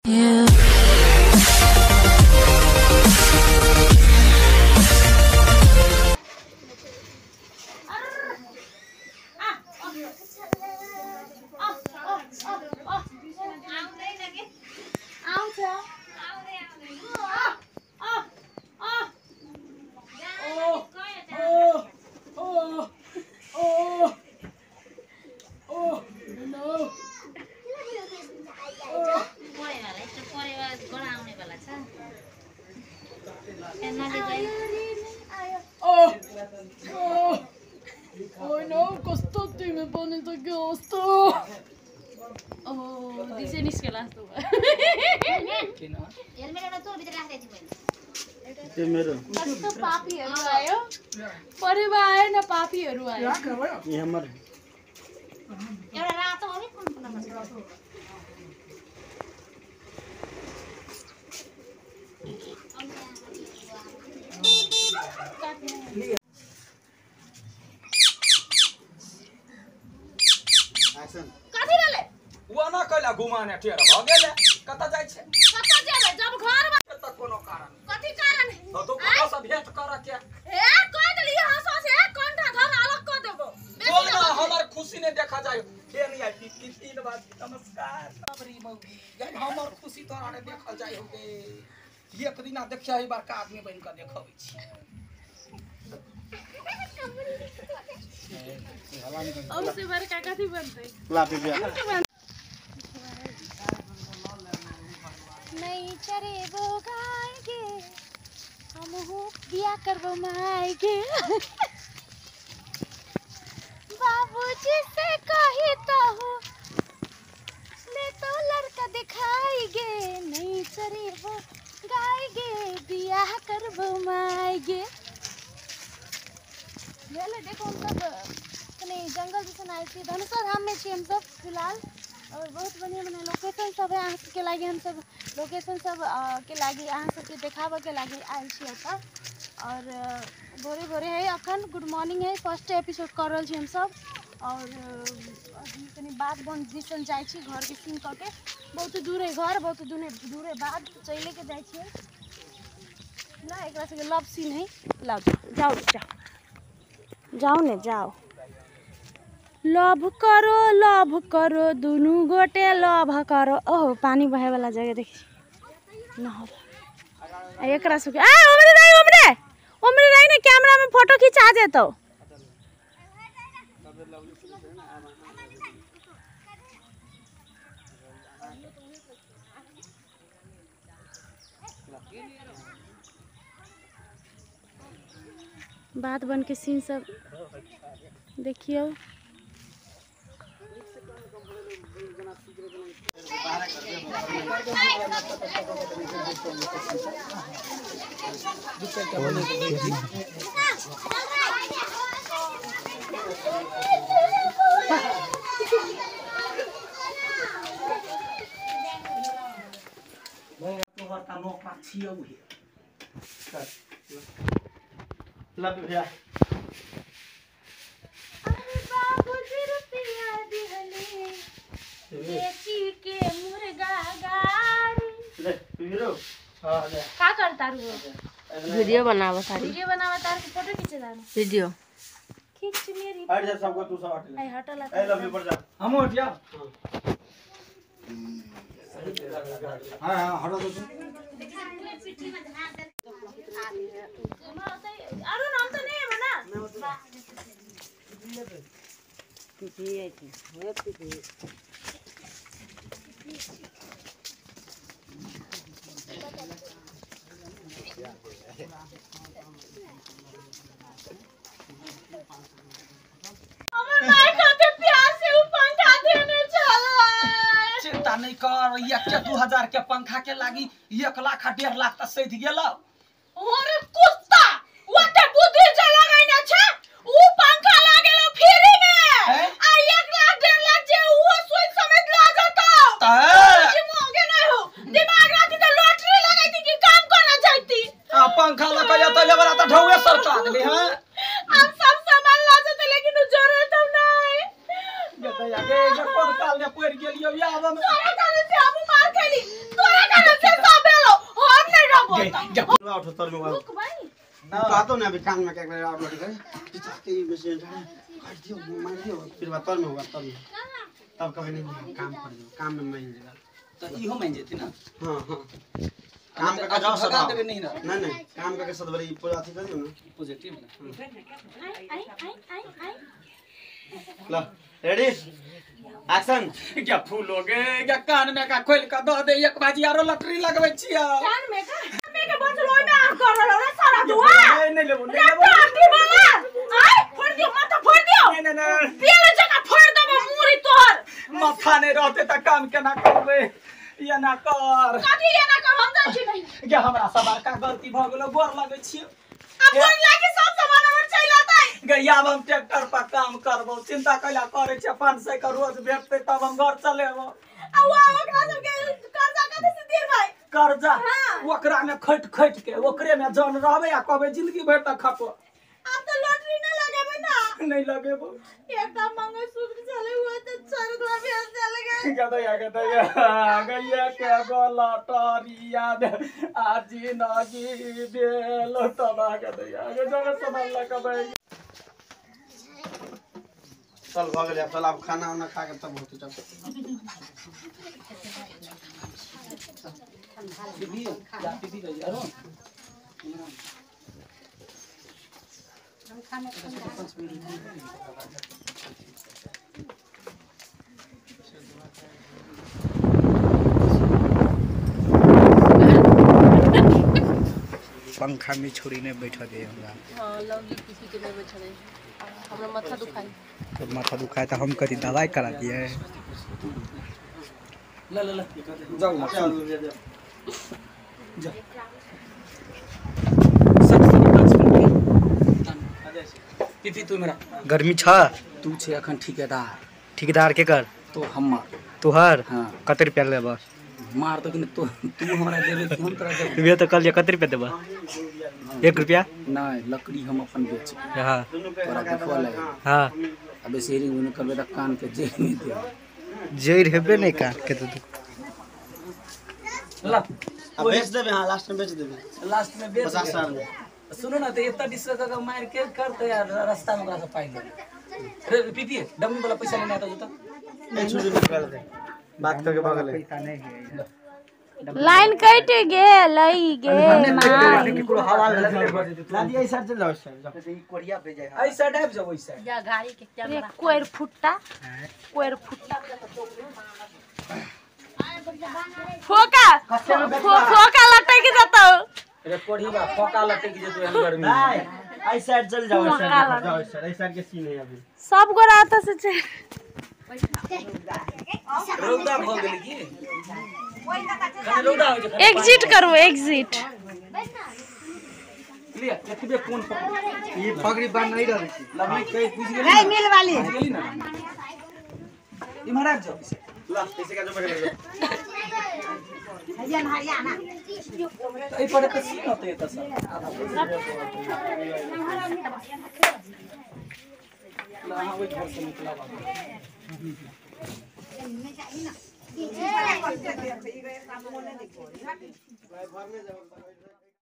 कस्तो पापीहरू आयो, परेवा आएन, पापीहरू आयो। एउटा रातो हो कि कुन कुन कथि भेलै? ओना कैला घुमाने टेर भ गेलै, कत जाइ छै? कत जेबै जब घर में त कोनो कारण कथि कारण है? त तो कत से भेंट कर के ए कह देली हंस हंस ए कंठा धर अलग क देबो। बोल ना, हमर खुशी ने देखा जाय फेर नहीं आई तीन बार नमस्कार अबरी मौगी जब हमर खुशी तोरा ने देखल जाय हो गे। एक दिना देखिया ही बड़का आदमी बन के देखबै छी। अब से बड़का कथि बनतै? ला पिबिया नहीं चरेबो गाय गे, हमहू बिया करबो माय गे। बाबूजी से कही तो ले तो लड़का दिखाई गे, नहीं चरेबो गाय गे, बियाह करबो माय गे। देखो हम सब कने जंगल जैसन आयल छी, धनुषा धाम में छी हम सब फिलहाल। और बहुत बढ़िया बढ़िया लोकेशन सब है अहाँ सबके लागि। हम सब लोकेशन सब के लागि अहाँ सबके देखाबऽ के लागि आयल छी एतऽ। और भोरे भोरे है अखन, गुड मॉर्निंग है, फर्स्ट एपिसोड कर रहल छी हम सब। और अभी कनि बाध बन दिसन जाइ छी घर के सीन कऽ के। बहुत दूर है घर, बहुत दूर है बाध, चलि के जाइ छियै ना। एकरा सबके लव सीन है। लव जाओ जाओ जाओ ने जाओ। लव करो दुनू गोटे लव करो। ओहो पानी बहे वाला जगह देखी न हो। एकरा सबके आ ओमरे नहीं, ओमरे ओमरे नहीं ने, कैमरा में फोटो खिंचा जेतौ। बात बन के सीन सब देखियो। अरे बाबूजी रुपया दिहले बेची के मुर्गा गाड़ी। ले हीरो हां ले का करता रू? वीडियो बनावा तारी, वीडियो बनावा तार के फोटो खींचे दान, वीडियो खींच मेरी। हट जा सबको, तू सब हट ले। ए हटला ए लवली पर जा, हम हट जा। हां हां हटो तो। अरुण हम तो नहीं है ना। हमर माय खाते प्यार से उ पंखा देने चला। चिंता नहीं कर, 1 के 2000 के पंखा के लागी 1 लाख 1.5 लाख तक सैध गेल। अरे कुत्ता ओते बुद्धि जे लगाइने छै, उ पंखा लागेलो फ्री में आ 1 लाख 1.5 लाख जे उ सोच समझ ला जतो। त मोगे नहीं हो दिमाग राती त लॉटरी लगाईती कि काम करना चाहती। आ पंखा लगा त लेबरा त ढौए सरका देली। हां हम सब सामान ला जते लेकिन उ जरूरत नहीं। ये दया गे जे कोन काल ने पड़ गेलियो या आब तोरा काल से हम मार खेली तोरा। उठो तर में रुक भाई कहतो ना अभी कान में क्या और लड़ी करे के बेसी काट दियो मार दियो फिर बात तर में हुआ तर में तब कभी नहीं काम कर दियो काम में मान जाएगा तो इहो मान जेती ना। हां हां काम का जाओ सदा देबे नहीं ना। नहीं नहीं काम का के सदबरी पूरा अथी कर दियो ना पॉजिटिव ना। आई आई आई आई ला रेडी एक्शन। क्या फूल हो गए क्या कान में का खोल के the they एक बाजी आरो लटरी लगबै छिया कान में का में के बचल ओइ में आ कर रहल रे सारा दुआ। नहीं नहीं लेबो नहीं लेबो वाला आय फोड़ दियो माथा फोड़ दियो। नहीं नहीं नहीं पेल जगह फोड़ देबो मुरी तोहर माथा नहीं रहते त काम केना करबे ये ना कर कथी ये ना कर हम जाइ छी नहीं। क्या हमरा सब बड़का गलती भ गेलो गोर लगै छियो। अब गोर लागी सब सामान हमर चलि अतै। गैया हम ट्रैक्टर पर काम करबो चिंता कैला करै छै 500 के रोज भेटतै तब हम घर चलेबो। आ वो ओकरा सब के कर्जा कथि से देबै कर्जा ओकरा में खट खट के ओकरे में जन रहबे आ कहबे जिंदगी भर तक खपो। अब तो लॉटरी नहीं लगेबै ना। नहीं लगेबो एकटा मंगलसूत्र चले हुए त चार गोला भेज चले गए। गदैया गदैया गैया के गो लॉटरिया आज नगी बेल तबा गदैया गजब संभाल कबै चल भ गेलै। चल अब खाना उना खा के तब होते चल दीदी जा दीदी अरुण पंखा में छोड़ी ने बैठा दे हमरा। हां लौंगी किसी के नहीं बैठा दे हमरा माथा दुखाई। तो माथा दुखाए तो हम करी दवाई करा दिए। ला ला ला जाओ जा सब पीपी तू मेरा गर्मी छ तू छे अखन ठेकेदार। ठेकेदार के कर तो हमर तोहर। हां कते रुपया लेबा मार तो कि तू तू हमरा देबे कि हम तोरा देबे। वे तो कहलिए कते रुपया देबा 1 रुपया नहीं लकड़ी हम अपन बेच। हां तोरा देखवा लगे। हां अब शेयरिंग उन करबे त कान के जेर नहीं दे जेर हेबे नहीं कान के तो ला अब बेच देबे। हां लास्ट में बेच देबे लास्ट में बेच 50 साल में। सुनो ना तो इतना डिस्कस कर मार के करते यार रास्ता में ओकरा से पाई ले रे पीपी डमी वाला पैसा लेने आता जो ए छुरी निकाल दे बात करके भाग ले। पैसा नहीं है लाइन कट गेलई गे मां केकरो हवा लगले ला दिया ई साइड चल जाओ इस साइड जाओ ई कोरिया पे जाए ए साइड आबि जाओ ओइ साइड जा गाड़ी के रे कोयर फुट्टा कोयर फुट्टा फोका फोका लटक जतौ रे कोढ़ीबा फोका लटक जेतौ एहन गर्मी में। नहीं ई साइड चल जाओ इस साइड जाओ इस साइड ई साइड के सीन है अभी सब गोरा आता से चल रौदा भ गेल की रौदा हो जे एग्जिट करू एग्जिट लिया एतबे कोन पकड़ ई पगड़ी बांध नहीं रहै छी लवली कह बुझ गेली नहीं मिल वाली बुझ गेली ना इम्हर आबि जाओ ला ऐसे का जो पकड़ ले हरियाणा हरियाणा एहि पर त सीन होतै एतऽ सर ला अहाँ ओहि घर से निकलब भरने जाओ।